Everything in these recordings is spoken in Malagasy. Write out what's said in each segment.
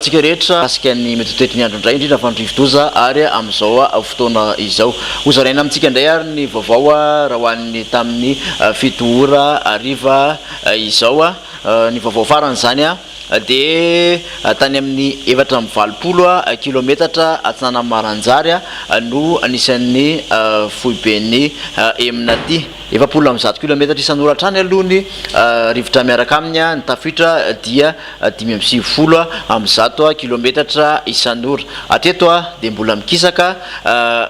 Antsika rehetra mikasika ny mety ho toetry ny andro indray, indrindra fa ny rivodoza ary amin'izao fotoana izao. Hozaraina amintsika indray ary ny vaovao raha ho an'ny tamin'ny 7 ora hariva izao. Ny vaovao farany izany dia tany amin'ny 84 kilometatra atsinanan'i Maranjary no anisan'ny foiben'ny Emnati. 140 kilometatra isan'ora hatrany aloha ny rivotra miaraka aminy, ny tafiotra dia 195 kilometatra isan'ora. Hatreto dia mbola mikisaka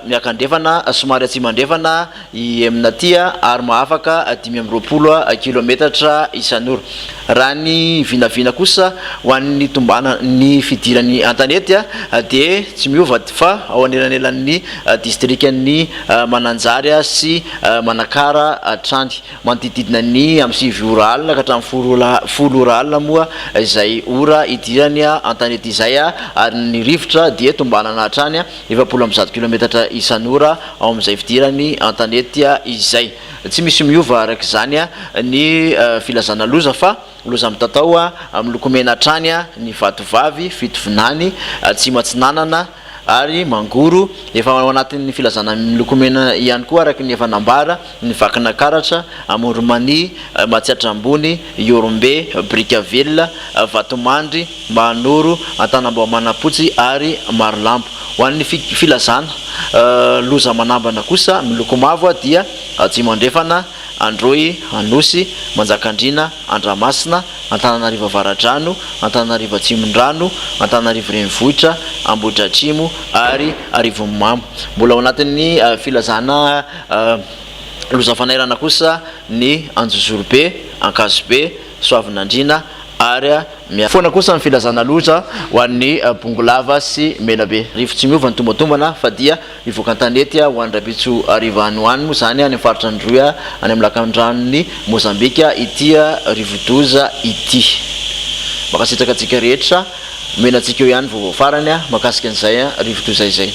miakandrefana somary atsimo andrefana i Emnaty ary mahafaka 25 kilometatra isan'ora. Raha ny vinavina kosa ho an'ny tombana ny fidirany an-tanety dia tsy miova fa ao anelanelan'ny distrikan'i Mananjary sy Manakara hatrany. Manodidididina ny amin'ny 9 ora alina ka hatramin'ny 10 ora alina moa izay ora hidirany an-tanety izay ary ny rivotra dia tombanana hatrany 140 kilometatra isan'ora ao amin'izay fidirany an-tanety izay. Tsy misy miova araka izany ny filazana loza fa loza mitatao miloko mena hatrany ny Vatovavy, Fitovinany, Atsimo Atsinanana ary Mangoro. Efa ao anatin'ny filazana miloko mena ihany koa araka ny efa nambara ny Vakinakaratra, Amoronmania, Matsiatra Ambony, Ihorombe, Brickaville, Vatomandry, Mahanoro, Antanambao Manampotsy ary Marolambo. Ho an'ny filazana loza manambana kosa miloko mavo dia Atsimo Andrefana, Androy, Anosy, Manjakandriana, Andramasina, Antananarivo Avaradrano, Antananarivo Atsimondrano, Antananarivo Renivohitra, Ambohidratrimo ary Arivonimamo. Mbola ao anatin'ny filazana loza fanairana kosa ny Anjozorobe, Ankazobe, Soavinandriana ary Foana kosa ny filazana loza ho an'ny Bongolava sy Menabe. Rivo-tsy miova ny tombatombana fa dia hivoaka an-tanety ho an'ny rahampitso hariva any ho any moa izany any amin'ny faritra Androy any amin'ny lakandranon'i Mozambika ity rivodoza ity. Mankasitraka antsika rehetra. Omena antsika eo ihany ny vaovao farany mahakasika an'izay rivodoza izay.